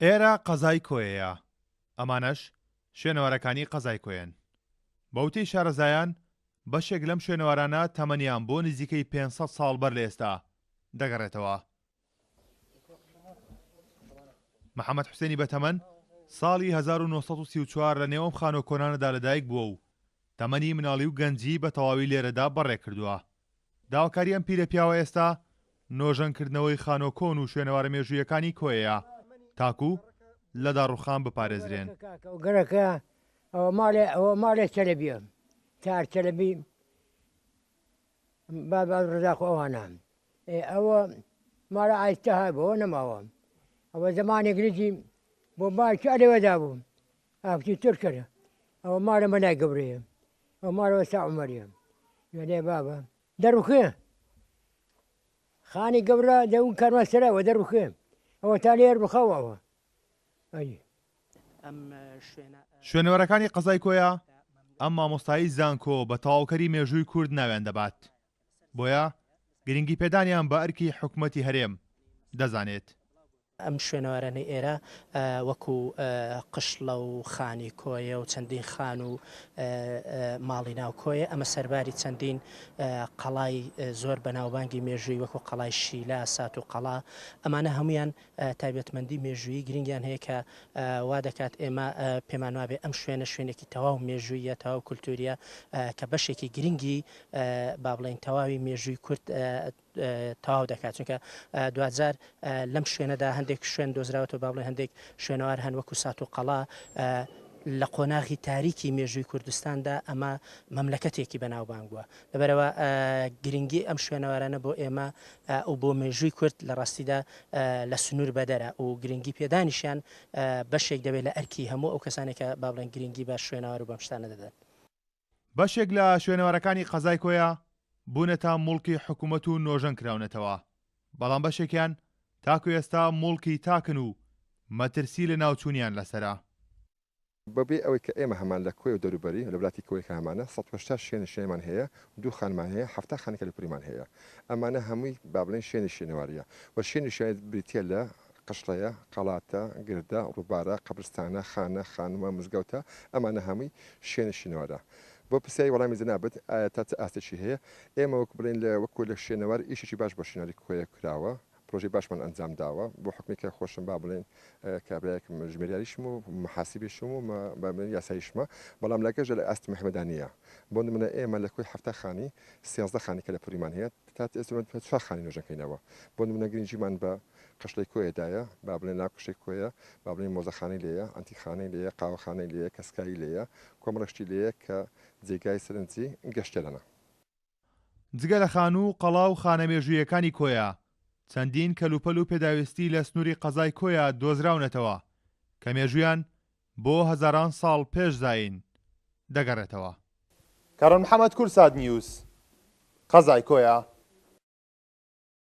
ئێرە قەزای کۆیەیە، ئەمانەش شوێنەوارەکانی قەزای کۆیەن. بە وتەی شارەزایان، بەشێک لەم شوێنەوارانە تەمەنیان بۆ نزیکەی 500 ساڵ بەر لە ئێستا دەگەڕێتەوە. محەمەد حوسێنی بەتەمەن ساڵی 1934 لە نێو ئەم خانووە کۆنانەدا لەدایک بووە و تەمەنی مناڵی و گەنجیی بە تەواوی لێرەدا بەڕێکردووە. داواکاری ئەم پیرە پیاوە ئێستا نۆژەنکردنەوەی خانووە کۆن و شوێنەوارە مێژوویەکانی کۆیەیە تاکو لە داڕوخان بپارێزرێن. گەرەکە ئەوە ماڵێ ئەوە ماڵێ چەلەبیە تار چەلەبی بابا ڕزاق و ئەوانە ئەوە ماڵە ئایستە های بۆ نەماوە ئەوە زمانی گریجی بۆ باکی ئەلێوەدا بوو ئاکتی تورکەرە ئەوە ماڵە مەلای گەورەیە ئەو ماڵە وەستا عومەریە لێ بابە دەڕوخێ خانی گەورە دەون کارمەسەرەوە دەڕوخێ ئەوە تا لێر بخەوەوە ئەی شوێنەوارەکانی قەزای کۆیە ئەم مامۆستای زانکۆ بە تەواوکەری مێژووی کورد ناویان دەبات بۆیە گرنگی پێدانیان بە ئەرکی حکومەتی هەرێم دەزانێت. ئەم شوێنەوارانەی ئێرە وەکو قشڵە و خانی کۆیە و چەندین خان و ماڵی ناو کۆیە، ئەمە سەرباری چەندین قەڵای زۆر بەناوبانگی مێژووی وەکو قەڵای شیلا، سات و قەڵا، ئەمانە هەموویان تایبەتمەندی مێژوویی گرنگیان هەیە کە وا دەکات ئێمە پێمان وابێ ئەم شوێنە شوێنێکی تەواو مێژوویە، تەواو کولتووریە کە بەشێکی گرنگی با بڵێین تەواوی مێژووی کورد تەواو دەکات، چونکە دواجار لەم شوێنەدا هەندێک شوێن دۆزراوەتەوە، با بڵێین هەندێک شوێنەوار هەن وەکو سات و قەڵا لە قۆناغی تاریکی مێژووی کوردستاندا ئەمە مەملەکەتێکی بەناوبانگ بووە، لەبەرئەوە گرنگی ئەم شوێنەوارانە بۆ ئێمە و بۆ مێژووی کورد لە ڕاستیدا لە سنوور بەدەرە و گرنگی پێدانیشیان بەشێک دەبێت لە ئەرکی هەموو ئەو کەسانێک کە با بڵێن گرنگی بە شوێنەوار و بەم شتانە دەدەن. بەشێک لە شوێنەوارەکانی قەزای کۆیە بوونەتە موڵکی حکومەت و نۆژەن کراونەتەوە، بەڵام بەشێکیان تاکو ئێستا موڵکی تاکن و مەترسی لەناوچوونیان لەسەرە. بەبێ ئەوەی کە ئێمە هەمان لە کۆیە و دەوروبەری، لە ولاتی کۆیە کە هەمانە، 180 شوێنی شوێنمان هەیە، دوو خانمان هەیە، 70 خانی کەلەپوریمان هەیە. ئەمانە هەمووی با بڵێین شوێنی شوێنەواریە. و شوێنی شوێنەواری بریتیە لە، قشڵەیە، قەڵاتە، گردە، ڕووبارە، قەبرستانە، خانە، خانووە، مزگەوتە، ئەمانە هەمووی شوێنی شوێنەوارە. بۆ پرسیاری وەڵامی جەنابت ئایا تا چ ئاستێکی هەیە؟ ئێمە وەکو بڵێین لە وەکو لە شوێنەوار ئیشێکی باش بۆ شوێنەواری کۆیە کراوە، پرۆژەی باشمان ئەنجام داوە بۆ حوکمی کە خۆشم با بڵێین کابرایەکم ژمێریاریشم و محاسبیشم و با بڵێین یاساییشمە بەڵام لەگەژە لە ئاستی مهمەدا نییە بۆ نمونە ئێمە لە کۆی 70 خانی 13 خانی کە لە پوریمان هەیە تا ئێستا چوار خانی نۆژەنکەینەوە بۆ نمونە گرنگیمان بە قشڵەی کۆیە دایە با بڵێن ناو قشڵەی کۆیە با بڵێن مۆزەخانەی لێیە ئەنتیکخانەی لێیە قاوەخانەی لێیە کەسکایی لێیە کۆمەڵێک شتی لێیە کە جێگای سەرنجی گەشتیارانە. جگە لە خانوو و قەڵا و خانە مێژووییەکانی کۆیە، چەندین کەلوپەل و پێداویستی لە سنووری قەزای کۆیە دۆزراونەتەوە کە مێژوویان بۆ هەزاران ساڵ پێش زایین دەگەڕێتەوە. کارۆن محەمەد، کوردسات نیوز، قەزای کۆیە.